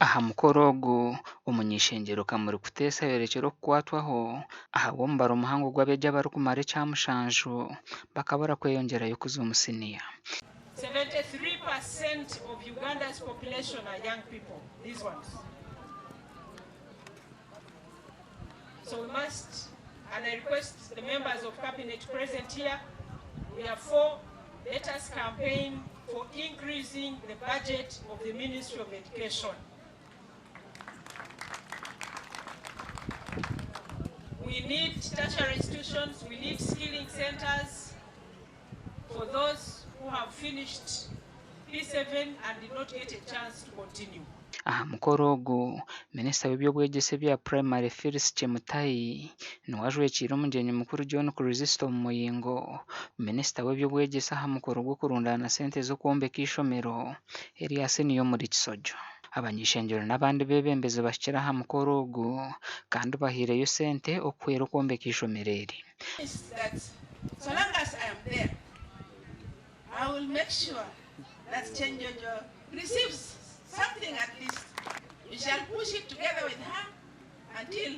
Aha mukoro ogu, omuny'ishengyero Kamuri Kuteesa ayorekire okukwatwaho ahabw'omubaro muhango gw'abeegi abarikumara ekyamushanju bakabura kweyongyerayo kuza omu siniya. 73% of Uganda's population are young people, these ones. So we must, and I request the members of cabinet present here, we are for, let us campaign for increasing the budget of the Ministry of Education. We need tertiary institutions, we need skilling centers for those who have finished P7 and did not get a chance to continue. Aha mukoro ogu, minisita w'eby'obwegyese ebya purayimare Phyllis Chemutai niwe ajwekiire omugyenyi mukuru John Chrysostom Muyingo, minisita w'eby'obwegyese aha mukoro gw'okurundaana sente z'okwombeka eishomero erya siniya omuri Kisojo. Abany'ishengyero n'abandi beebembezi bahikire aha mukoro ogu kandi bahaireyo sente okuhwera okwombeka eishomero eri. So long as I am there, I will make sure that Kyenjojo receives something at least. We shall push it together with her until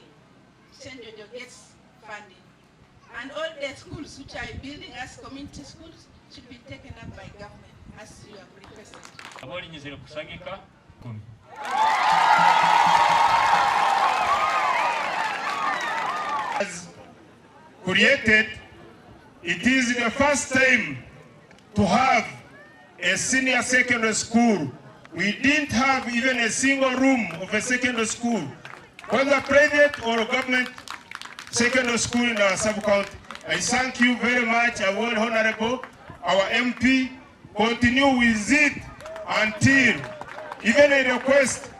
Kyenjojo gets funding. And all the schools which are building as community schools should be taken up by government as you have requested. Abolinyizire kusagika kumi. Created, it is the first time to have a senior secondary school. We didn't have even a single room of a secondary school, whether private or government secondary school in our sub-county. I thank you very much, our Honorable, our MP. Continue with it until even I request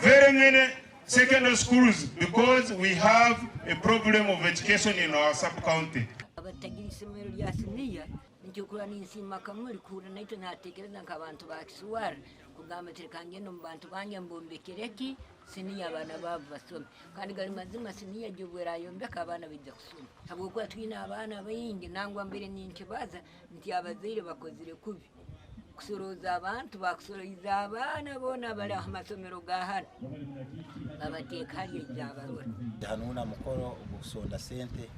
very many secondary schools because we have a problem of education in our sub-county. Abatagira isomero rya siniya nikyo ninsiima Kamuri kuhurira naitwe natekereza nk'abantu ba Kiswara kugamba ati reka ngende omu bantu bange mbombekere ki siniya abaana baabo basome. Kandi gari mazima siniya gye obu erayombeka abaana baija kusoma habwokuba twine abaana baingi. Nangwa mbere ninkibaza nti abazaire bakozire kubi kusorooza abantu, bakusoroize abaana boona abari aha masomero ga hanu babateeka hariya ejabarora. Hanu mukoro ogw'okusonda sente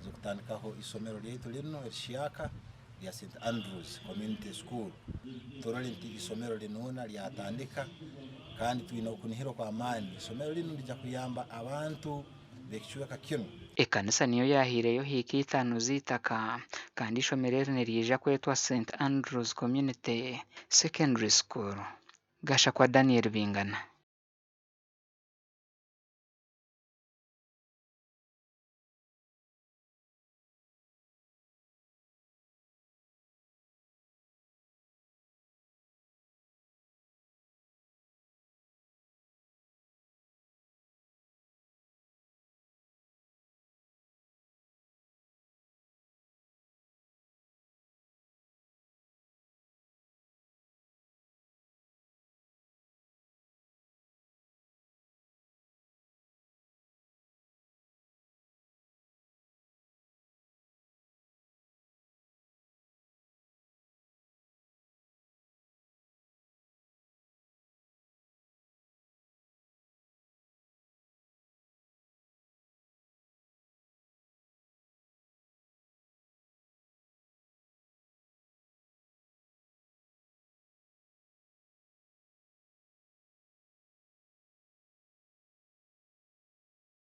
z'okutandikaho isomero lyaitu lino erishyaka rya St Andrews Community School. Turole nti isomero linuna lyatandika kandi twine okunihira kw'amaani. Isomero linu lijja kuyamba abantu b'ekicweka kinu. Ekanisa niyo yahaireyo hiika itaano z'eitaka kandi eishomero eri niriija kwetwa St Andrews Community Secondary School. Gashakwa Daniel Bingana.